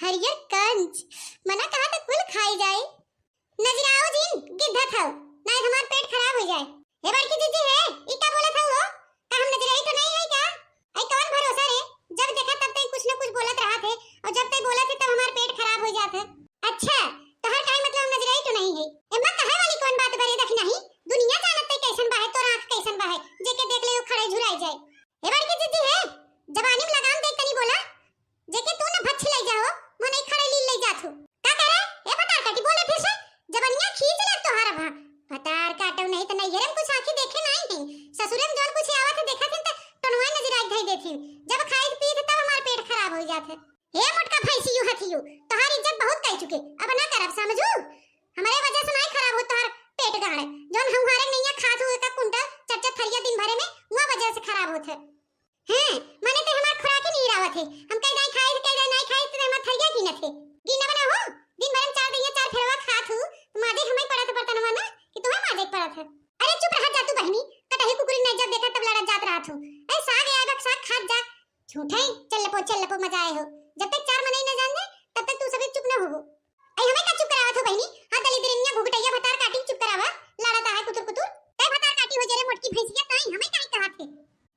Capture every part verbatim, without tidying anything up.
हरियर कंच, मना कहा त कुल खाई जाए। नजराओ जिन, गिद्धा था, नाहीं हमार पेट खराब हो जाए। ए बड़की जीजी है, ई का बोलत हऊ हो? का हम नजराई तो नाहीं है का? आई कौन भरोसा रे, जब देखा तब तई कुछ न कुछ बोलत रहत है, और जब तई बोलत है तब हमार पेट खराब हो जात है। अच्छा, तोहर काहे मतलब हम नजराई तो नाहीं है? एम्मा कहे वाली कौन बात बरे, देख नहीं, दुनिया जानत तई कैसन बा है, तोर आँख कैसन बा है, जेके देख ले वो खड़े झुराई जाए। ए बड़की जीजी है, जबानी में लगाम दे तनी बोला, जेके तू न भच्छी लई जाओ, मोने खड़े लील लई जात हो। का करे? ए भतार काटी बोले फिर से, जबनिया खींच ले तोहार भा। भतार काटो नहीं त नैहरे में कुछ आँखी देखे नाहीं है। ससुरे में जौन कुछ आवत है देखत है त टनवाई नजर आई धई देथिन। जब खाई पीत तब हमार पेट खराब हो जात है। हे मोटका भैंसियू हथियू, तोहार इज्जत बहुत कई चुके, अब ना करब समझू। हमरे वजह से नाहीं खराब हो तोहार पेट गाड़। जौन हम हारे नैया खात हुए का कुंटल चट चट थरिया दिन भरे में, हुआ वजह से खराब होत है। हैं, मने ते हमार खुराकी नहीं रावत है। हम कई दाई खाई, कई दाई नाहीं खाई, ते हमार थरिया गिनत है। गिना बना हो, दिन भर में चार दइया चार फेरवा खात हूँ, तो माजे हमें पड़त बर्तनवा ना, कि तुम्हें माजे के पड़त है। अरे चुप रहा जा तू बहिनी, कटही कुकुरी नहीं जब देखा तब लड़त जात रहत हूँ। अरे साग है, आबक साग खात जा। झूठे, चल लपो, चल लपो, मजा आए हो। जब तक चार मनई न जान जाए, तब तक तू सभी चुप न होबो। आई हमें का चुप करावत हो बहिनी? हाँ, दलिद्रिनिया घुघटैया भतार काटी चुप करावा, लड़त है कुतुर कुतुर। तै भतार काटी हो जरे मोटकी भैंसिया, ताई हमें काहे कहा थे?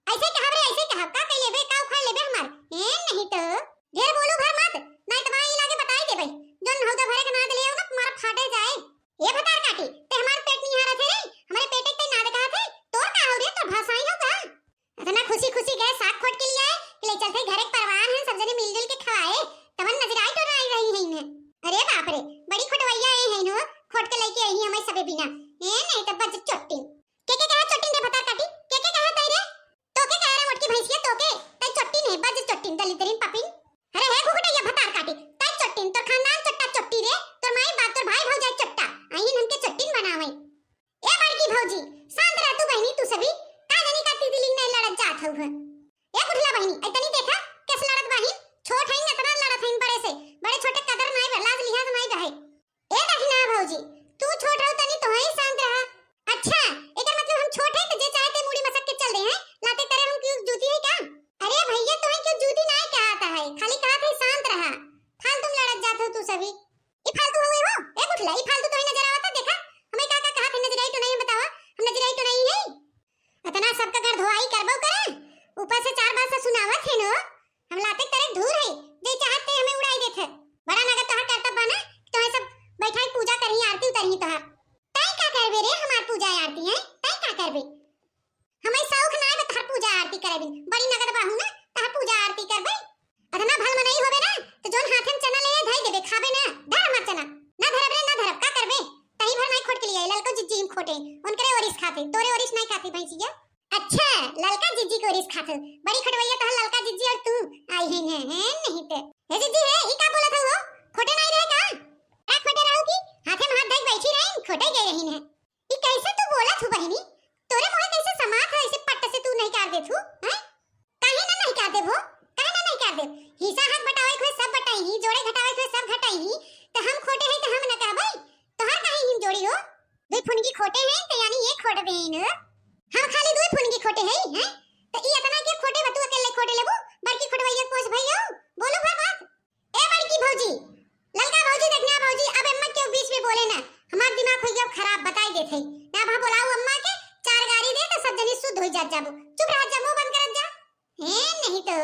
ऐसे कहा रे, ऐसे कहा, का कह लेबे, का उखाड़ लेबे हमार? ए, नहीं तो। ढेर बोलू भर मत, नहीं तो वहाँ लागे बताई देबे। जौन हौदा भरे के नाद ले हो ना, तुम्हारा फाटे जाए। ए भतार काटी, ते हमार पेट निहारत है रे, हमारे पेटे के नाद कहा थे, तोर का हो रे, तोर भाषाई हो का? इतना खुशी खुशी गए साग खोट के लिए आए कि ले चलते घरे के परवान हैं, सब जने मिलजुल के खवाए, तवन नजराई टोराई रही है इन्हें। अरे बाप रे, बड़ी खोटवैया ए है नो, खोट के लेके आई हमें सबे बिना। ए नहीं तो बज चोट्टी। के के कहा चोट्टी रे भतार काटी? के के कहा तई रे? तो के कहा रे मोटकी भैंसिया तो के? तई चोट्टी नहीं, बज चोट्टी दलिद्रीन पापिन। अरे हे घुघटैया भतार काटी, तई चोट्टी, तोर खानदान चट्टा चोट्टी रे, तोर माई बाप तोर भाई भौजाई चट्टा, आइन हमके चोट्टी बनावे। ए बड़की भौजी, शांत रह तू बहिनी, तू सभी का जानी का तीतिली नहीं लड़त जात हऊ है। ए बुढ़ला बहिनी, इतनी देखा कैसे लड़त बाहिन, छोट हईन इतना लड़त हईन बड़े से, बड़े छोटे कदर नहीं बा, लाज लिहाज नहीं बा है। ए दहिना भौजी, तू छोट रहो तनी तोहई शांत रहा। अच्छा, एकर मतलब हम छोट है तो जे चाहे ते मुड़ी मसक के चल दे हैं, लाते करे हम क्यों जूती है का? अरे भैया तोहे क्यों जूती नहीं कहता है, खाली कहा थे शांत रहा, फालतू में लड़त जात हो तू सभी। ई फालतू हुए हो? ए बुढ़ला, ई फालतू तोहे नजर आवता? देखा, हमें का का कहा थे, नजर आई तो नहीं बतावा, हम नजर आई तो नहीं है। इतना सबका घर धोआई करबो करे, ऊपर से चार बात से सुनावत है नो। हम लाते करे धूर है, जे चाहत ते हमें उड़ाई देत है। बड़ा नगद तोहार करतब बा ना, तोहे सब बैठाई पूजा करही, आरती उतरही तोहार। तई का करबे रे हमार पूजा आरती है, तई का करबे? हमें शौक ना है तोहार पूजा आरती करे बिन, बड़ी नगद बाहू ना, तोहार पूजा आरती करबे। अतना भल मनई होबे ना, तो जौन हाथे में चना ले धई देबे, खाबे ना, धर हमार चना। ना धरब रे, ना धरब, का करबे? तही भर नहीं खोट के लिए, ललको जिज्जी हम खोटे, उनकरे ओरिस खाते, तोरे ओरिस नहीं खाती भैंसिया। अच्छा, ललका जिज्जी के ओरिस खात हो। बड़ी खटवैया तोहर ललका जिज्जी और तू। आई है, है, है नहीं ते। हे जिज्जी है, ई का बोलत हो? खोटे नहीं रहे का? का खोटे रहू की? हाथे में हाथ धई बैठी रही, खोटे गई रही है। ई कैसे तू बोलत हो बहिनी? तोरे मुँहे कैसे समात है, ऐसे पट्ट से तू नहीं कर देत हो, हैं? काहे ना नहीं कर देबो? काहे ना नहीं कर देब? हिस्सा हक बटावे के सब बटाई ही, जोड़े घटावे के सब घटाई ही, तो हम खोटे हैं तो हम न कहबे? तोहर काहे हिम जोड़ी हो? दुई फुनगी खोटे हैं, तो यानी ये खोट देन। हम खाली दुई फुनगी खोटे हैं, हैं? तो ई अतना के खोटे बा, तू अकेले खोटे लेबू? बड़की खोटवैया कोस भई हो? बोलो भर बात। ए बड़की भौजी, ललका भौजी, देखना भौजी, अब एम्मा क्यों बीच में बोले ना? हमार दिमाग हो गया खराब, बताई देत है। ना वहाँ बोलाऊ अम्मा के, चार गारी दे तो सब जनी शुद्ध हो जात जाबो। चुप रह जा, मुंह बंद करत जा। हैं, नहीं तो।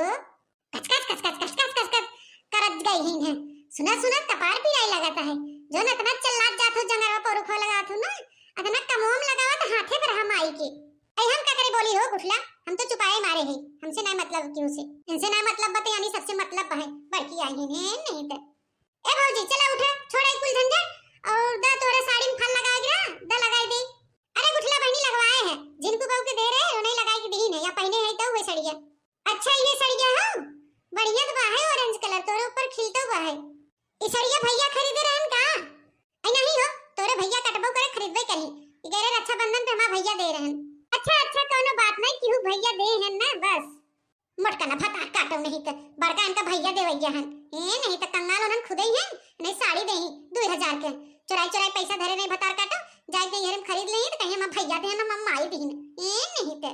कच कच कच कच कच कच कच कच करत गई ही हैं। सुना सुना कपार पिराई लगाता है। जौन अतना चिल्लात जात हो, जंगरवा पौरुखवा लगात हो ना, अतना कमोम लगावत हाथे पर हम आई के। ऐ हम का करे बोली हो गुठला, हम तो चुपाए मारे है, हमसे ना मतलब क्यों से, इनसे ना मतलब बते यानी सबसे मतलब है, बड़की आई है, नहीं तो। ए भौजी चला उठा, छोड़ा ई कुल झंझट और दा तोरे साड़ी में फल लगाए गिरा, दा लगाए दे। अरे गुठला बहनी लगवाए है, जिनको बहू के दे रहे उन्हें लगाए के दी है या पहने है तो हुए सड़िया। अच्छा, ये सड़िया हो? बढ़िया तो बा है, orange colour तोरे ऊपर खिलतो बा है। ई सड़िया भैया खरीदे रहन का? ऐ नहीं हो, तोरे भैया कटबो करे, खरीदबे करी। ई गए रहे रक्षाबंधन पे हमार भैया दे रहन। अच्छा, अच्छा, कौनो बात नहीं, केहू भैया दे हैं ना, बस। मोटका ना भतार काटो नहीं तो, बड़का इनका भैया देवैया हन। ए, नहीं तो कंगाल होनन खुदे ही हैं, नहीं साड़ी दे ही, दो हजार के। चुराई चुराई पैसा धरे नहीं भतार काटो, जाए के हम खरीद ले तो कहीं हम भैया दे, हम माई दीन। ए, नहीं तो।